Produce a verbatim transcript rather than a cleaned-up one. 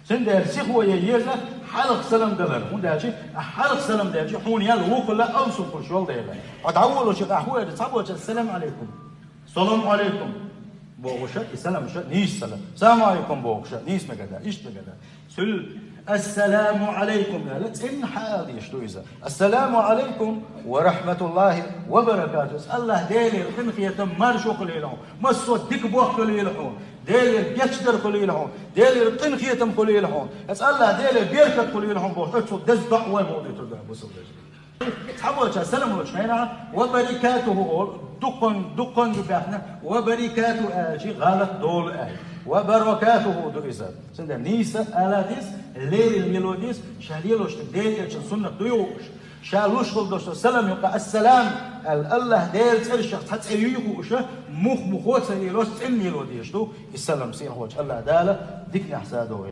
Цундела сихо е еза хьалха салам далар, хӀунда аьлча, хьалха салам даьлча, хьуна ял вукхула алсурхуш йол дела. Хьо дӀаволалуш ахь хӀу аьлча, цхьаболча «Салам Ӏалайкум». «Салам Ӏалайкум» бохуша, и салам ша, нийса салам. «Салам Ӏалайкум» бохуша, нийса мегада, иштта мегада. Цул «Ассаламу Ӏалайкум» аьлла, цӀена хьаала деш ду иза. «Ассаламу Ӏалайкум ва рахьматуллахӀи ва баракатухӀ». Аллахь Делера къинхетам маршо хуьлийла хьуна. Массо а дика бохк хуьлийла хьуна. Делера гечдар хуьлийла хьуна. Делера къинхетам хуьлийла хьуна. Аса Аллахь Делера беркат хуьлийла хьуна бохуш, оцу деза доӀа вай боху тӀе тӀур ду бусалба вежарий. Цхьаболча салам лучу хенахь, «Ва баракатуху» олу, дуккханга, дуккханга баьхна, «Ва баракатуху» аьлча, гӀалат долу аьлла. «Ва баракатуху» ду иза. Цундела нийса ала деза, леррина лело деза, ша лелош дерг Делан Элчан суннат ду юкъуш. Ша луш хила долчу салам юкъа «Ассалам» аьлла, Аллахь Делан цӀерашах цхьа цӀе юй хууш, мух-мухо а ца лелош, цӀена лело дезаш ду. И салам сийлахьчу Аллахь Дала диканехь садо.